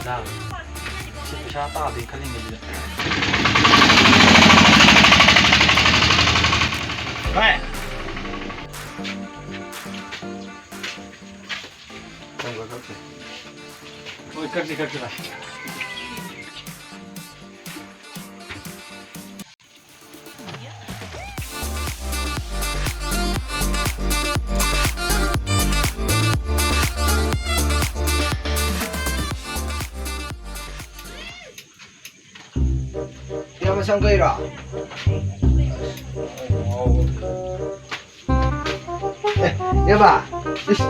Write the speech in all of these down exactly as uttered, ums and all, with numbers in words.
ꯁꯤ ꯄꯩꯁꯥ ꯇꯥꯗꯦ ꯈꯜꯂꯤꯉꯩꯁꯤꯗ꯫ ꯚꯥꯏ! ꯍꯣꯏ, ꯀꯛꯁꯤ, ꯀꯛꯁꯤ, ꯚꯥꯏ꯫ ꯏꯌꯥꯝꯕ ꯁꯝ ꯀꯛꯏꯔꯣ? ꯑꯦ, ꯏꯌꯥꯝꯕ, ꯏꯁ,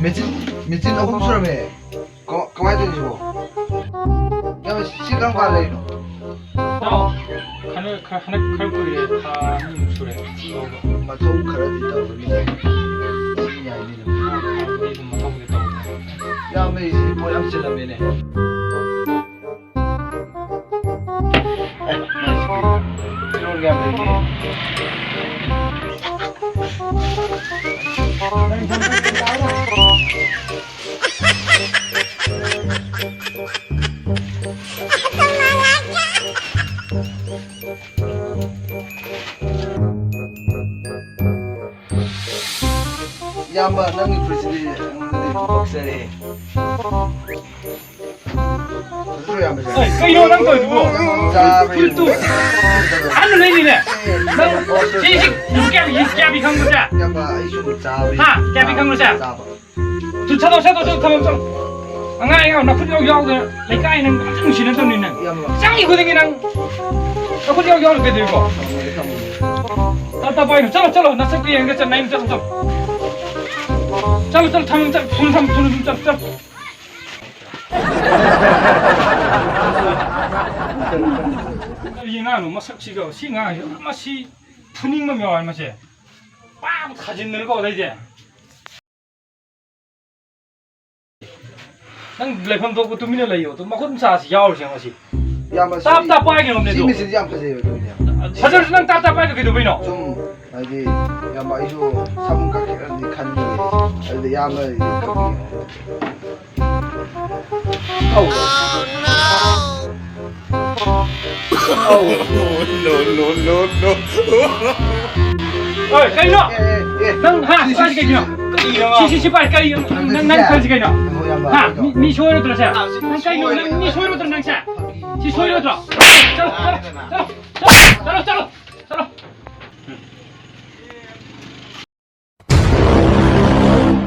ꯃꯦꯆꯤꯟ, ꯃꯦꯆꯤꯟ ꯑꯍꯨꯝ ꯁꯨꯔꯝꯃꯦ꯫ ꯀꯃ-, ꯀꯃꯥꯏꯅ ꯇꯧꯔꯤꯅꯣ ꯁꯤꯕꯣ? ꯏꯌꯥꯝꯕ, ꯁꯤ ꯀꯔꯝ ꯀꯥꯟꯗ ꯂꯩꯔꯤꯅꯣ? ꯏꯇꯥꯎ, ꯈꯔ, ꯈꯔ, ꯍꯟꯗꯛ ꯈꯔ ꯀꯨꯏꯔꯦ, ꯊꯥ ꯑꯅꯤꯃꯨꯛ ꯁꯨꯔꯦ ꯂꯧꯕ꯫ ꯃꯊꯧ ꯈꯔꯗꯤ ꯇꯧꯕꯅꯤ꯫ ꯁꯤ ꯌꯥꯏꯅꯦ ꯑꯗꯨꯝ꯫ ꯑꯗꯨꯝ ꯃꯊꯧꯗꯤ ꯇꯧꯕꯅꯦ꯫ ꯏꯌꯥꯝꯕ, ꯑꯩꯁꯤ ꯄꯣꯠ ꯌꯥꯝ ꯆꯤꯜꯂꯝꯃꯦꯅꯦ꯫ ꯑꯦ, ꯃꯥꯏꯁꯤꯗꯤ ꯐꯤꯔꯣꯜ ꯌꯥꯝ ꯂꯩꯅꯦ꯫ ꯏꯌꯥꯝꯕ, ꯅꯪꯒꯤ ꯐꯨꯔꯤꯠꯁꯤꯗꯤ ꯑꯩꯉꯣꯟꯗꯗꯤ ꯑꯗꯨꯝ ꯄꯛꯆꯔꯦ꯫ ꯐꯖꯗ꯭ꯔꯣ, ꯏꯌꯥꯝꯕꯁꯦ? ꯑꯩ, ꯀꯩꯅꯣ ꯅꯪ ꯇꯧꯔꯤꯗꯨꯕꯣ? ꯆꯥꯕꯩ ꯐꯨꯔꯤꯠꯇꯨ ꯑꯍꯟꯕ ꯂꯩꯅꯤꯅꯦ꯫ ꯅꯪ ꯁꯤ, ꯁꯤ ꯀꯌꯥ, ꯀꯌꯥ ꯄꯤ ꯈꯪꯕ꯭ꯔꯣ ꯁꯦ? ꯏꯌꯥꯝꯕ, ꯑꯩꯁꯨ ꯆꯥꯕꯩ꯫ ꯍꯥ? ꯀꯌꯥ ꯄꯤ ꯈꯪꯕ꯭ꯔꯣ ꯁꯦ? ꯆꯥꯕ꯫ ꯇꯨ ꯁꯠꯇꯣꯛ, ꯁꯠꯇꯣꯛ, ꯁꯠꯇꯣꯛ, ꯊꯝꯃꯣ, ꯊꯝꯃꯣ꯫ ꯑꯉꯥꯡ ꯑꯉꯥꯡ ꯅꯈꯨꯠ ꯌꯥꯎ ꯌꯥꯎꯗꯅ ꯂꯩꯀꯥꯏ ꯅꯪ ꯑꯝꯇ ꯅꯨꯡꯁꯤꯅꯗꯕꯅꯤ ꯅꯪ꯫ ꯏꯌꯥꯝꯕ꯫ ꯆꯪꯉꯤ ꯈꯨꯗꯤꯡꯒꯤ ꯅꯪ ꯅꯈꯨꯠ ꯌꯥꯎ ꯌꯥꯎꯗꯅ ꯀꯩꯗꯧꯔꯤꯕꯣ? ꯊꯝꯃꯒꯦ, ꯊꯝꯃꯒꯦ꯫ ꯇꯞ ꯇꯞ ꯄꯥꯏꯅꯨ꯫ ꯆꯠꯂꯣ, ꯆꯠꯂꯣ, ꯅꯁꯛꯇꯨ ꯌꯦꯡꯒꯦ ꯆꯠ, ꯅꯪ ꯆꯠꯂꯣ, ꯆꯠꯂꯣ꯫ ꯆꯠꯂꯣ, ꯆꯠꯂꯣ, ꯊꯝꯃꯣ, ꯆꯠꯂꯣ, ꯊꯨꯅ ꯊꯝꯃꯣ, ꯊꯨꯅ ꯊꯝꯃꯣ, ꯆꯠꯂꯣ, ꯆꯠꯂꯣ꯫ ꯀꯔꯤ ꯑꯉꯥꯡꯅꯣ ꯃꯁꯛꯁꯤꯒ, ꯁꯤ ꯑꯉꯥꯡꯁꯤ ꯃꯁꯤ ꯐꯨꯅꯤꯡꯕ ꯑꯃ ꯌꯥꯎꯔꯦ ꯃꯁꯦ꯫ ꯄꯥꯛ ꯊꯥꯖꯤꯟꯗꯅꯀꯣ ꯑꯗꯩꯗꯤ꯫ ꯅꯪ ꯂꯩꯐꯝ ꯊꯣꯛꯄ ꯇꯨꯃꯤꯟꯅ ꯂꯩꯌꯣ꯫ ꯑꯗꯨ ꯃꯈꯨꯠ ꯃꯁꯥꯁꯤ ꯌꯥꯎꯔꯤꯁꯦ ꯉꯁꯤ꯫ ꯏꯌꯥꯝꯕ, ꯇꯥꯞ ꯁꯤ, ꯇꯥꯞ ꯄꯥꯏꯈ꯭ꯔꯕꯅꯦ ꯁꯤ ꯑꯗꯣ꯫ ꯃꯦꯆꯤꯟꯁꯦ ꯌꯥꯝ ꯐꯖꯩꯌꯦ ꯑꯗꯨꯅꯦ꯫ ꯐꯖꯔꯁꯨ ꯅꯪ ꯇꯥꯞ ꯇꯥꯞ ꯄꯥꯏꯗꯣ ꯀꯩꯗꯧꯕꯩꯅꯣ? ꯁꯨꯝ ꯍꯥꯏꯗꯤ ꯏꯌꯥꯝꯕ ꯑꯩꯁꯨ ꯁꯝ ꯀꯛꯀꯦꯅꯗꯤ ꯈꯟꯕꯅꯦ꯫ ꯑꯗꯨꯗ ꯏꯌꯥꯝꯕ ꯀꯛꯄꯤꯌꯣ꯫ Oh, no, no, no, no. Oi, ꯀꯩꯅꯣ? ꯑꯦ, ꯑꯦ, ꯑꯦ꯫ ꯅꯪ, ꯍꯥ? ꯁꯤ, ꯁꯤ, ꯄꯥꯏꯁꯤ ꯀꯩꯅꯣ? ꯁꯤ, ꯁꯤ, ꯁꯤ, ꯁꯤ ꯄꯥꯏ, ꯀꯩ, ꯅꯪ, ꯅꯪ ꯄꯥꯏꯁꯤ ꯀꯩꯅꯣ? ꯍꯥ? ꯃꯤ, ꯃꯤ ꯁꯣꯏꯔꯣꯏꯗ꯭ꯔꯣ ꯁꯦ? ꯅꯪ ꯀꯩꯅꯣ? ꯅꯪ ꯃꯤ ꯁꯣꯏꯔꯣꯏꯗ꯭ꯔꯣ ꯅꯪ ꯁꯦ? ꯁꯤ ꯁꯣꯏꯔꯣꯏꯗ꯭ꯔꯣ? ꯆꯠꯂꯣ, ꯆꯠꯂꯣ, ꯆꯠꯂꯣ, ꯆꯠꯂꯣ, ꯆꯠꯂꯣ, ꯆꯠꯂꯣ꯫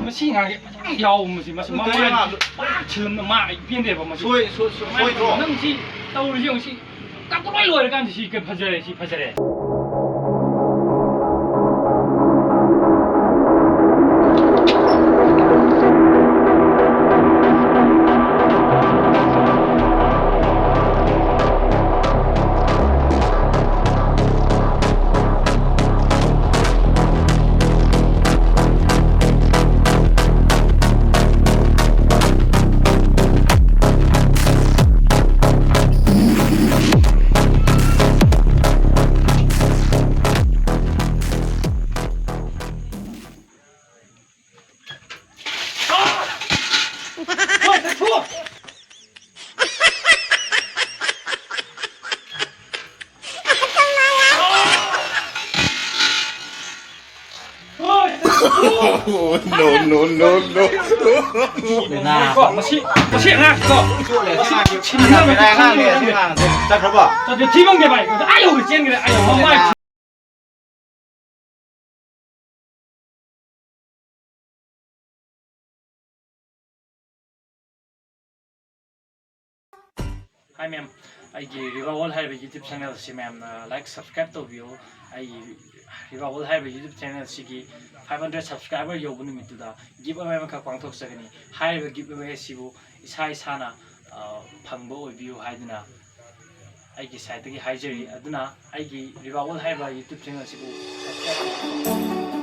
ꯃꯁꯤ ꯑꯉꯥꯡꯁꯦ ꯐꯖꯅ ꯌꯥꯎꯕ, ꯃꯁꯤ, ꯃꯁꯤ ꯃꯃꯥꯏ ꯄꯥꯛ ꯁꯤꯜꯂꯝꯗ ꯃꯥ ꯑꯩ ꯄꯦꯟꯗꯦꯕ, ꯃꯁꯤ꯫ ꯁꯣꯏ-, ꯁꯣꯏ-, ꯁꯣꯏ-, ꯁꯣꯏꯗ꯭ꯔꯣ? ꯅꯪ ꯁꯤ ꯇꯧꯔꯤꯁꯤ ꯌꯦꯡꯉꯨ, ꯁꯤ ꯀꯥꯞꯄ ꯂꯣꯏ ꯂꯣꯏꯔꯀꯥꯟꯗ ꯁꯤ ꯀꯩ ꯐꯖꯔꯦ, ꯁꯤ ꯐꯖꯔꯦ꯫ No, no, no, no. ꯀꯣ, ꯃꯁꯤ, ꯃꯁꯤ ꯑꯉꯥꯡꯁꯤꯀꯣ꯫ ꯆꯠꯈ꯭ꯔꯕꯣ? ꯆꯠꯈ꯭ꯔꯦ, ꯊꯤꯕꯪꯗꯦ ꯚꯥꯏ꯫ ꯑꯥ ꯌꯧꯒ꯭ꯔꯦ, ꯆꯦꯟꯈ꯭ꯔꯦ꯫ ꯑꯥ ꯌꯧ, ꯃꯃꯥꯏ꯫ Hi ma'am, ꯑꯩꯒꯤ River World ꯍꯥꯏꯔꯤꯕ YouTube channel ꯑꯁꯤ ꯃꯌꯥꯝꯅ like, subscribe ꯇꯧꯕꯤꯌꯨ꯫ ꯑꯩꯒꯤ River World ꯍꯥꯏꯔꯤꯕ YouTube channel ꯑꯁꯤꯒꯤ five hundred subscriber ꯌꯧꯕ ꯅꯨꯃꯤꯠꯇꯨꯗ give away ꯑꯃꯈꯛ ꯄꯥꯡꯊꯣꯛꯆꯒꯅꯤ꯫ ꯍꯥꯏꯔꯤꯕ give away ꯑꯁꯤꯕꯨ ꯏꯁꯥ ꯏꯁꯥꯅ, ꯑ, ꯐꯪꯕ ꯑꯣꯏꯕꯤꯌꯨ ꯍꯥꯏꯗꯨꯅ ꯑꯩꯒꯤ side ꯇꯒꯤ ꯍꯥꯏꯖꯔꯤ꯫ ꯑꯗꯨꯅ ꯑꯩꯒꯤ River World ꯍꯥꯏꯔꯤꯕ YouTube channel ꯑꯁꯤꯕꯨ subscribe ꯇꯧꯕꯤꯌꯨ꯫